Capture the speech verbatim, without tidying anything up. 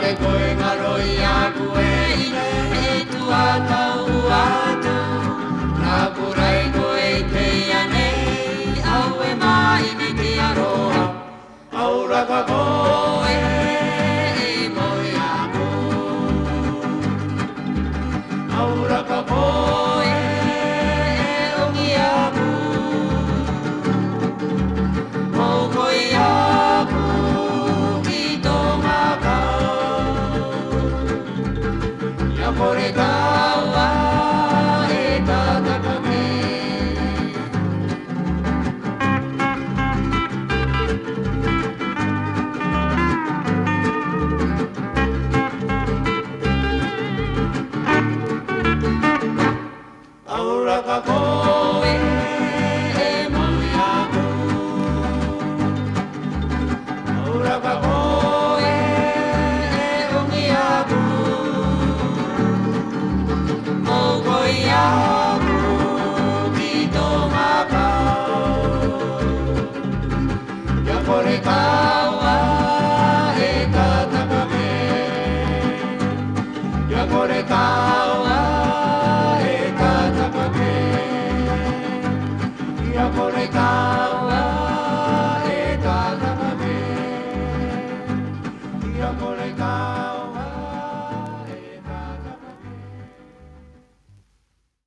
Ko e ngaro i a koe i nei, e tuatau atu. Nā Pūrai ko e tei a nei, aue mai ni te aroha. Aura ka koe e moe aku. Aura ka koe e ongi aku. Mou koi aku ki tō makau. I a kore taua e tataka ke. Aura ka koe e moe aku. Aura ka koe e ongi aku. Mou koi aku ki tō makau. I a kore taua e tataka ke. I a kore taua